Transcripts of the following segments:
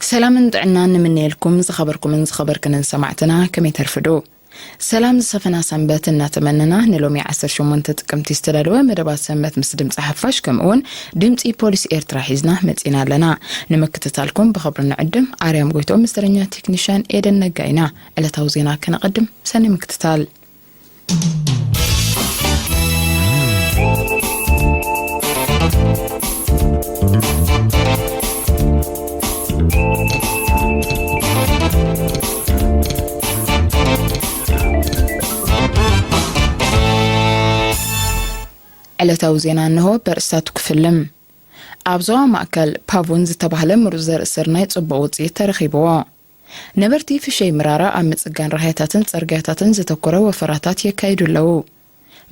ሰላምን ጥዕናን ንምነየልኩም ዝኸበርኩምን ዝኸበርክንን ሰማዕትና፣ ከመይ ተርፍዱ? ሰላም ዝሰፈና ሰንበት እናተመነና፣ ንሎሚ ዓሰርተ ሸሞንተ ጥቅምቲ ዝተዳለወ መደባት ሰንበት ምስ ድምፂ ሓፋሽ ከምኡውን ድምፂ ፖሊስ ኤርትራ ሒዝና መፂና ኣለና። ንምክትታልኩም ብኽብሪ ንዕድም። ኣርያም ጎይቶም ምስ ተረኛ ቴክኒሽያን ኤደን ነጋ ኢና። ዕለታዊ ዜና ከነቐድም፣ ሰኒ ምክትታል። ዕለታዊ ዜና እንሆ በርእስታቱ ክፍልም። ኣብ ዞባ ማእከል ፓቮን ዝተባህለ ምሩፅ ዘርኢ ስርናይ ጽቡቕ ውጽኢት ተረኺብዎ። ነበርቲ ፍሸይ ምራራ ኣብ ምጽጋን ራህያታትን ጽርግያታትን ዘተኮረ ወፈራታት የካይዱ ኣለዉ።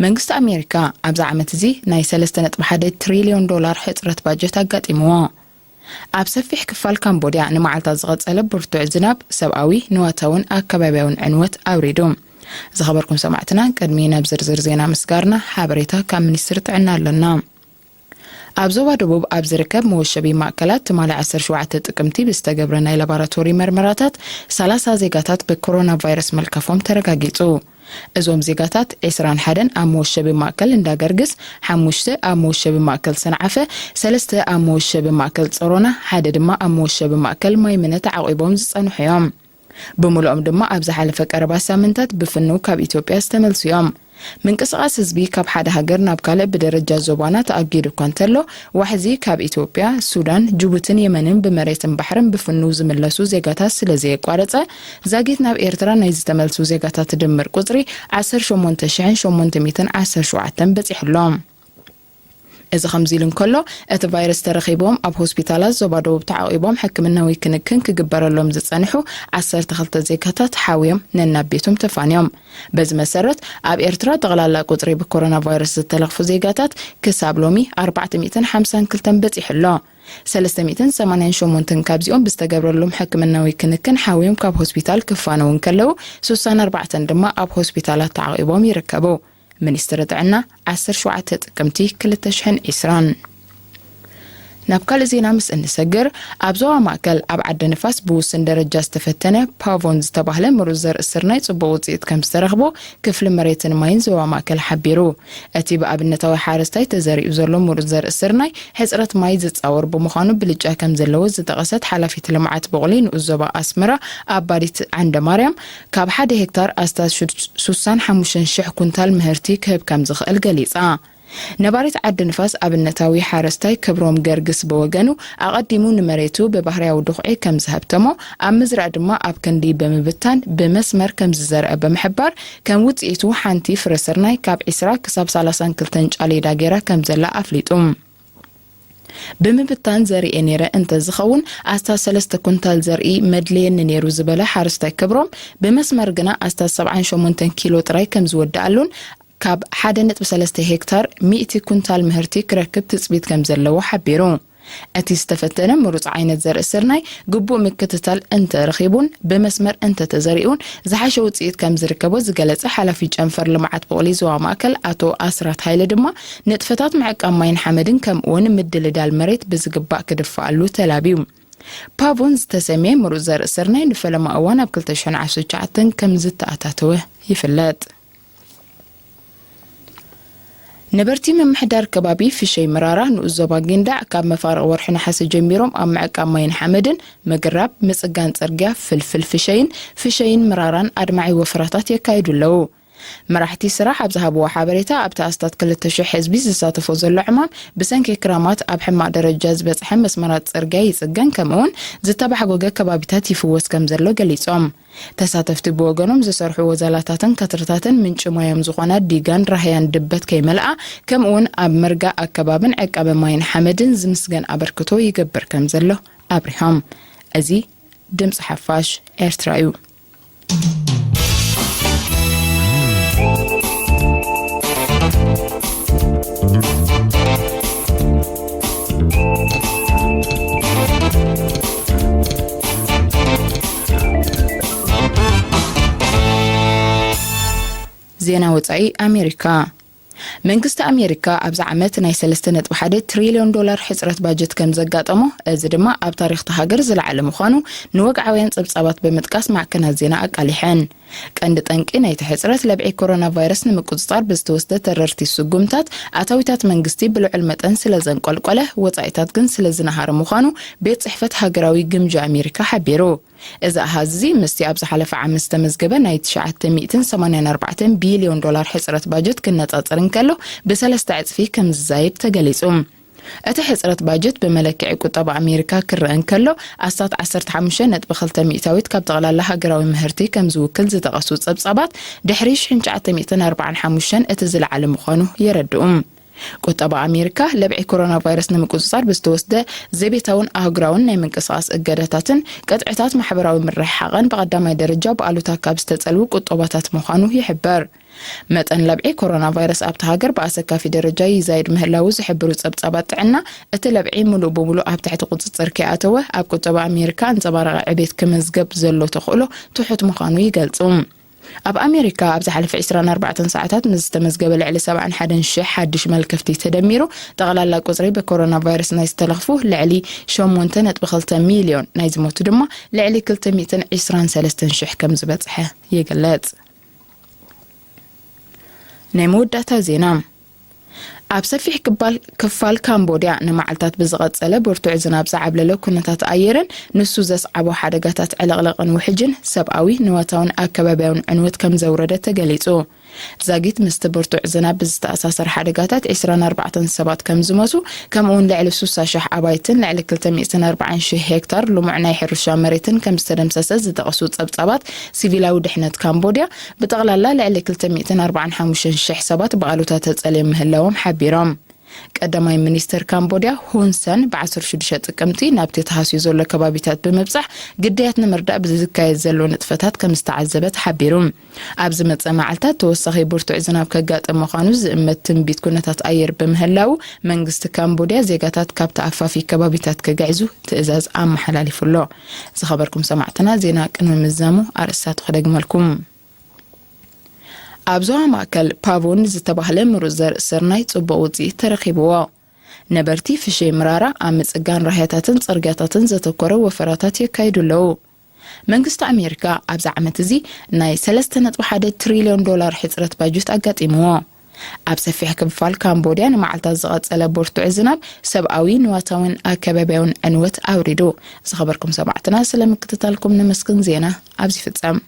መንግስቲ ኣሜሪካ ኣብዚ ዓመት እዚ ናይ ሰለስተ ነጥቢ ሓደ ትሪልዮን ዶላር ሕጽረት ባጀት ኣጋጢምዎ። ኣብ ሰፊሕ ክፋል ካምቦድያ ንመዓልታት ዝቐጸለ ብርቱዕ ዝናብ ሰብኣዊ፣ ንዋታውን ኣከባብያውን ዕንወት ኣውሪዱ። ዝኸበርኩም ሰማዕትና፣ ቅድሚ ናብ ዝርዝር ዜና ምስጋርና፣ ሓበሬታ ካብ ሚኒስትሪ ጥዕና ኣለና። ኣብ ዞባ ደቡብ ኣብ ዝርከብ መወሸቢ ማእከላት ትማሊ ዓሰርተ ሸውዓተ ጥቅምቲ ብዝተገብረ ናይ ላቦራቶሪ መርመራታት ሰላሳ ዜጋታት ብኮሮና ቫይረስ መልከፎም ተረጋጊጹ። እዞም ዜጋታት ዕስራን ሓደን ኣብ መወሸቢ ማእከል እንዳገርግስ፣ ሓሙሽተ ኣብ መወሸቢ ማእከል ሰንዓፈ፣ ሰለስተ ኣብ መወሸቢ ማእከል ጸሮና፣ ሓደ ድማ ኣብ መወሸቢ ማእከል ማይምነ ተዓቒቦም ዝጸንሑ እዮም። ብምሉኦም ድማ ኣብ ዝሓለፈ ቀረባ ሳምንታት ብፍኑው ካብ ኢትዮጵያ ዝተመልሱ እዮም። ምንቅስቓስ ህዝቢ ካብ ሓደ ሃገር ናብ ካልእ ብደረጃ ዞባና ተኣጊዱ እኳ እንተሎ፣ ዋሕዚ ካብ ኢትዮጵያ፣ ሱዳን፣ ጅቡትን የመንን ብመሬትን ባሕርን ብፍኑው ዝምለሱ ዜጋታት ስለ ዘየቋረጸ፣ ዛጊት ናብ ኤርትራ ናይ ዝተመልሱ ዜጋታት ድምር ቁጽሪ ዓሰርተ ሸሞንተ ሽሕን ሸሞንተ ሚእትን ዓሰርተ ሸውዓተን በጺሑ ኣሎ። እዚ ከምዚ ኢሉ እንከሎ፣ እቲ ቫይረስ ተረኺቦም ኣብ ሆስፒታላት ዞባ ደቡብ ተዓቒቦም ሕክምናዊ ክንክን ክግበረሎም ዝጸንሑ ዓሰርተ ክልተ ዜጋታት ሓውዮም ነናብ ቤቶም ተፋንዮም። በዚ መሰረት፣ ኣብ ኤርትራ ጠቕላላ ቁጽሪ ብኮሮና ቫይረስ ዝተለኽፉ ዜጋታት ክሳብ ሎሚ ኣርባዕተ ሚእትን ሓምሳን ክልተን በጺሑ ኣሎ። ሰለስተ ሚእትን ሰማንያን ሸሞንተን ካብዚኦም ብዝተገብረሎም ሕክምናዊ ክንክን ሓውዮም ካብ ሆስፒታል ክፋነዉ እንከለዉ፣ ስሳን ኣርባዕተን ድማ ኣብ ሆስፒታላት ተዓቒቦም ይርከቡ። ሚኒስትሪ ጥዕና፣ ዓሰርተ ሸውዓተ ጥቅምቲ ክልተ ሽሕን ዕስራን። ናብ ካልእ ዜና ምስ እንሰግር፣ ኣብ ዞባ ማእከል ኣብ ዓዲ ንፋስ ብውሱን ደረጃ ዝተፈተነ ፓቮን ዝተባህለ ምሩፅ ዘርኢ ስርናይ ጽቡቕ ውጽኢት ከም ዝተረኽቦ ክፍሊ መሬትን ማይን ዞባ ማእከል ሓቢሩ። እቲ ብኣብነታዊ ሓረስታይ ተዘሪኡ ዘሎ ምሩፅ ዘርኢ ስርናይ ሕጽረት ማይ ዝጻወር ብምዃኑ ብልጫ ከም ዘለዎ ዝጠቐሰት ሓላፊት ልምዓት ቡቕሊ ንኡስ ዞባ ኣስመራ ኣባዲት ዓንደ ማርያም፣ ካብ ሓደ ሄክታር ኣስታት ሽድ-፣ ስሳን ሓሙሽተን ሽሕ ኩንታል ምህርቲ ክህብ ከም ዝኽእል ገሊጻ። ነባሪት ዓዲ ንፋስ ኣብነታዊ ሓረስታይ ክብሮም ገርግስ ብወገኑ፣ ኣቐዲሙ ንመሬቱ ብባህርያዊ ድኹዒ ከም ዝሃብተሞ፣ ኣብ ምዝራእ ድማ ኣብ ክንዲ ብምብታን ብመስመር ከም ዝዘርአ ብምሕባር፣ ከም ውጽኢቱ ሓንቲ ፍረ ስርናይ ካብ ዕስራ ክሳብ ሰላሳን ክልተን ጫሌዳ ገይራ ከም ዘላ ኣፍሊጡ። ብምብታን ዘርኤ ነይረ እንተዝኸውን፣ ኣስታት ሰለስተ ኩንታል ዘርኢ መድለየኒ ነይሩ ዝበለ ሓረስታይ ክብሮም፣ ብመስመር ግና ኣስታት ሰብዓን ሸሞንተን ኪሎ ጥራይ ከም ዝወድኣሉን፣ ካብ ሓደ ነጥቢ ሰለስተ ሄክታር ሚእቲ ኩንታል ምህርቲ ክረክብ ትጽቢት ከም ዘለዎ ሓቢሩ። እቲ ዝተፈተነ ምሩጽ ዓይነት ዘርኢ ስርናይ ግቡእ ምክትታል እንተረኺቡን ብመስመር እንተተዘሪኡን ዝሓሸ ውጽኢት ከም ዝርከቦ ዝገለጸ ሓላፊ ጨንፈር ልምዓት ቡቕሊ ዞባ ማእከል ኣቶ ኣስራት ሃይለ ድማ፣ ንጥፈታት ምዕቃብ ማይን ሓመድን ከምኡውን ምድልዳል መሬት ብዝግባእ ክድፈኣሉ ተላብዩ። ፓቮን ዝተሰምየ ምሩጽ ዘርኢ ስርናይ ንፈለማ እዋን ኣብ ክልተ ሽሕን ዓሰርተ ትሽዓተን ከም ዝተኣታተወ ይፍለጥ። ነበርቲ ምምሕዳር ከባቢ ፍሸይ ምራራ ንኡስ ዞባ ጊንዳዕ ካብ መፋርቕ ወርሒ ነሓሰ ጀሚሮም ኣብ ምዕቃብ ማይን ሓመድን፣ ምግራብ፣ ምጽጋን ጽርግያ፣ ፍልፍል ፍሸይን፣ ፍሸይን ምራራን ኣድማዒ ወፈራታት የካይዱ ኣለዉ። መራሕቲ ስራሕ ኣብ ዝሃብዎ ሓበሬታ፣ ኣብቲ ኣስታት ክልተ ሽሕ ህዝቢ ዝሳተፎ ዘሎ ዕማም ብሰንኪ ክራማት ኣብ ሕማቕ ደረጃ ዝበጽሐ መስመራት ጽርግያ ይጽገን፣ ከምኡውን ዝተባሕጎገ ከባቢታት ይፍወስ ከም ዘሎ ገሊጾም። ተሳተፍቲ ብወገኖም ዝሰርሑ ወዘላታትን ከትርታትን ምንጪ ማዮም ዝኾና ዲጋን ራህያን ድበት ከይመልኣ፣ ከምኡውን ኣብ ምርጋእ ኣከባብን ዕቃበ ማይን ሓመድን ዝምስገን ኣበርክቶ ይገብር ከም ዘሎ ኣብሪሆም። እዚ ድምፂ ሓፋሽ ኤርትራ እዩ። ዜና ወጻኢ ኣሜሪካ። መንግስቲ ኣሜሪካ ኣብዚ ዓመት ናይ ሰለስተ ነጥቢ ሓደ ትሪልዮን ዶላር ሕፅረት ባጀት ከም ዘጋጠሞ፣ እዚ ድማ ኣብ ታሪኽቲ ሃገር ዝለዓለ ምዃኑ ንወግዓውያን ጸብጻባት ብምጥቃስ ማዕከናት ዜና ኣቃሊሐን። ቀንዲ ጠንቂ ናይቲ ሕፅረት ለብዒ ኮሮና ቫይረስ ንምቁጽጻር ብዝተወስደ ተረርቲ ስጉምታት ኣታዊታት መንግስቲ ብልዑል መጠን ስለ ዘንቆልቆለ፣ ወጻኢታት ግን ስለ ዝነሃረ ምዃኑ ቤት ጽሕፈት ሃገራዊ ግምጃ ኣሜሪካ ሓቢሩ። እዚ ኣሃዝ እዚ ምስቲ ኣብ ዝሓለፈ ዓመት ዝተመዝገበ ናይ ትሽዓተ ሚእትን ሰማንያን ኣርባዕተን ቢልዮን ዶላር ሕፅረት ባጀት ክነጻጸር እንከሎ ብሰለስተ ዕጽፊ ከም ዝዛየድ ተገሊጹ። እቲ ሕፅረት ባጀት ብመለክዒ ቁጠባ ኣሜሪካ ክረአ እንከሎ ኣስታት ዓሰርተ ሓሙሽተ ነጥቢ ክልተ ሚእታዊት ካብ ጠቕላላ ሃገራዊ ምህርቲ ከም ዝውክል ዝጠቐሱ ጸብጻባት ድሕሪ ሽሕን ትሽዓተ ሚእትን ኣርባዓን ሓሙሽተን እቲ ዝለዓለ ምዃኑ የረድኡ። ቁጠባ ኣሜሪካ ለብዒ ኮሮና ቫይረስ ንምቁጽጻር ብዝተወስደ ዘቤታውን ኣህጉራውን ናይ ምንቅስቓስ እገዳታትን ቅጥዕታት ማሕበራዊ ምርሕሓቕን ብቐዳማይ ደረጃ ብኣሉታ ካብ ዝተጸልዉ ቁጠባታት ምዃኑ ይሕበር። መጠን ለብዒ ኮሮና ቫይረስ ኣብቲ ሃገር ብኣሰካፊ ደረጃ ይዛይድ ምህላዉ ዝሕብሩ ጸብጻባት ጥዕና፣ እቲ ለብዒ ምሉእ ብምሉእ ኣብ ትሕቲ ቁጽጽር ከይኣተወ ኣብ ቁጠባ ኣሜሪካ ኣንጸባራቒ ዕቤት ክምዝገብ ዘሎ ተኽእሎ ትሑት ምዃኑ ይገልጹ። ኣብ ኣሜሪካ ኣብ ዝሓለፈ ዕስራን ኣርባዕተን ሰዓታት ምስ ዝተመዝገበ ልዕሊ ሰብዓን ሓደን ሽሕ ሓድሽ መልከፍቲ ተደሚሩ፣ ጠቕላላ ቁጽሪ ብኮሮና ቫይረስ ናይ ዝተለኽፉ ልዕሊ ሸሞንተ ነጥቢ ክልተ ሚልዮን፣ ናይ ዝሞቱ ድማ ልዕሊ ክልተ ሚእትን ዕስራን ሰለስተን ሽሕ ከም ዝበጽሐ ይግለጽ። ናይ መወዳእታ ዜና። ኣብ ሰፊሕ ክባል-፣ ክፋል ካምቦድያ ንመዓልታት ብዝቐጸለ ብርቱዕ ዝናብ ዝዓብለለ ኩነታት ኣየርን ንሱ ዘስዓቦ ሓደጋታት ዕልቕልቕን ውሕጅን ሰብኣዊ፣ ንዋታውን ኣከባብያውን ዕንወት ከም ዘውረደ ተገሊጹ። ዛጊት ምስቲ ብርቱዕ ዝናብ ብዝተኣሳሰር ሓደጋታት ዕስራን ኣርባዕተን ሰባት ከም ዝሞቱ፣ ከምኡውን ልዕሊ ስሳ ሽሕ ኣባይትን ልዕሊ ክልተ ሚእትን ኣርባዓን ሽሕ ሄክታር ልሙዕ ናይ ሕርሻ መሬትን ከም ዝተደምሰሰ ዝጠቐሱ ጸብጻባት ሲቪላዊ ድሕነት ካምቦድያ፣ ብጠቕላላ ልዕሊ ክልተ ሚእትን ኣርባዓን ሓሙሽተን ሽሕ ሰባት ብኣሉታ ተጸልዮም ምህላዎም ሓቢሮም። ቀዳማይ ሚኒስተር ካምቦድያ ሁን ሰን ብ ዓሰርተ ሽዱሽተ ጥቅምቲ ናብቲ ተሃስዩ ዘሎ ከባቢታት ብምብጻሕ ግዳያት ንምርዳእ ብዝካየድ ዘሎ ንጥፈታት ከም ዝተዓዘበ ተሓቢሩ። ኣብ ዝመጸ መዓልታት ተወሳኺ ብርቱዕ ዝናብ ከጋጥም ምዃኑ ዝእመት ትንቢት ኩነታት ኣየር ብምህላው፣ መንግስቲ ካምቦድያ ዜጋታት ካብ ተኣፋፊ ከባቢታት ክግዕዙ ትእዛዝ ኣመሓላሊፉ ኣሎ። ዝኸበርኩም ሰማዕትና፣ ዜና ቅድሚ ምዛሙ ኣርእስታቱ ክደግመልኩም። ኣብ ዞባ ማእከል ፓቮን ዝተባህለ ምሩጽ ዘርኢ ስርናይ ጽቡቕ ውጽኢት ተረኺብዎ። ነበርቲ ፍሸይ ምራራ ኣብ ምጽጋን ራህያታትን ጽርግያታትን ዘተኮረ ወፈራታት የካይዱ ኣለዉ። መንግስቲ ኣሜሪካ ኣብዚ ዓመት እዚ ናይ ሰለስተ ነጥቢ ሓደ ትሪልዮን ዶላር ሕጽረት ባጀት ኣጋጢምዎ። ኣብ ሰፊሕ ክፋል ካምቦድያ ንመዓልታት ዝቐጸለ ብርቱዕ ዝናብ ሰብኣዊ፣ ንዋታውን ኣከባብያውን ዕንወት ኣውሪዱ። ዝኸበርኩም ሰማዕትና፣ ስለ ምክትታልኩም ነመስግን። ዜና ኣብዚ ፍጸም።